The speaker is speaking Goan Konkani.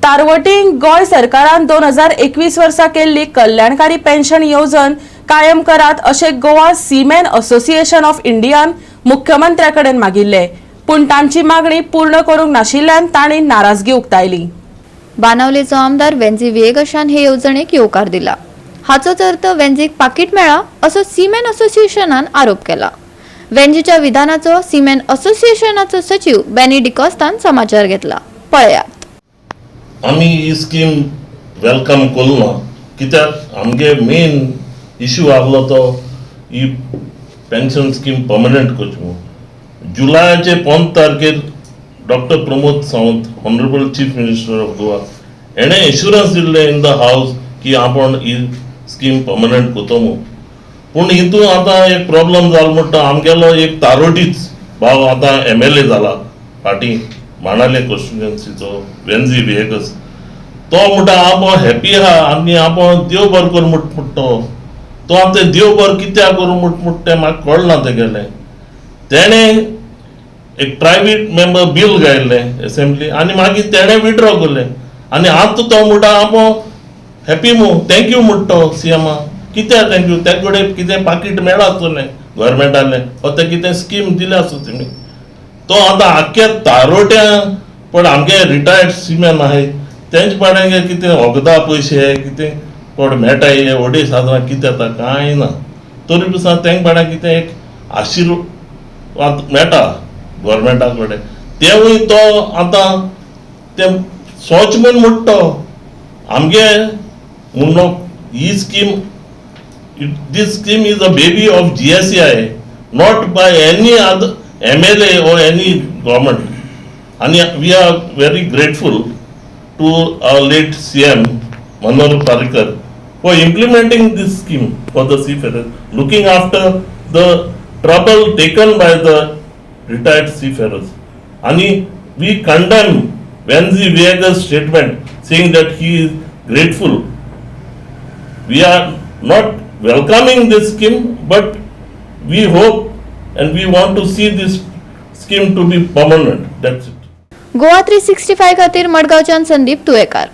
तारवटींक गोंय सरकारान 2021 वर्सा केल्ली कल्याणकारी पेन्शन येवजण कायम करात अशें गोवा सीमॅन असोसिएशन ऑफ इंडियान मुख्यमंत्र्या कडेन मागिल्लें, पूण तांची मागणी पूर्ण करूंक नाशिल्ल्यान तांणी नाराजगी उक्तायली. बाणावलेचो आमदार वेन्झी व्हिएगशान हे येवजणेक येवकार दिला. हाचोच अर्थ वेन्झीक पाकीट मेळ्ळा असो सीमॅन असोसिएशनान आरोप केला. वेन्झीच्या विधानाचो सीमॅन असोसिएशनाचो सचीव बॅनी डिकॉस्तान समाचार घेतला. पळयात. आमी ही स्कीम welcome करूं ना, कित्याक आमगे मेन इशू आहलो तो ही पेन्शन स्कीम पर्मनंट करची म्हणून. जुलयाचे 15 तारखेर doctor Pramod Sawant, honourable Chief Minister of Goa, हेणें एश्युरन्स दिल्लें इन the house की आपूण ही स्कीम पर्मनंट करतो म्हणून. पूण हितून आतां एक प्रॉब्लम जालो म्हणटा, आमगेलो एक तारोटीच भाव आतां एमएलए जाला फाटीं बाणावले कॉन्स्टिट्युएन्सीचो, वेन्झी व्हिएगस, तो म्हणटा आपूण हॅपी आहा आनी आपूण देव बरो करूं म्हट म्हणटा. तो आतां देव बरो कित्याक करूं म्हट म्हणटा तें म्हाका कळना. तेगेलें तेणें एक प्रायवेट मेंबर बील घायल्लें एसेंब्ली आनी मागीर तेणें विड्रॉ केलें आनी आतां तो म्हणटा आपूण हॅपी मू, thank you म्हणटा सीएमा. कित्याक thank you? तेका कडेन कितें पाकीट मेळ्ळा आसतलें गोवोरमेंटालें वा ते कितें स्कीम दिल्या आसत तेमी. तो आतां आख्ख्या तारोट्या पण आमगे रिटायर्ड सिमेन आहाय तेंचे पाड्यांगे कितें वखदां पयशे कितें कोण मेळटाय, हे अडेज हजार कितें जाता, कांय ना. तरी पसून तेंक पाड्या कितें एक आशिर्वाद मेळटा गोवोरमेंटा कडेन, तेवूय तो आतां ते सोच म्हूण म्हणटा. आमगे म्हणून ही scheme, this scheme is a baby of GSCI, not by any other MLA or any government. And we are very grateful to our late CM Manohar Parrikar for implementing this scheme for the seafarers, looking after the trouble taken by the retired seafarers. And we condemn Venzi Viegas' statement saying that he is grateful. We are not welcoming this scheme, but we hope and we want to see this scheme to be permanent. That's it. Goa 365 खातीर मडगांवच्यान संदीप तुयेकार.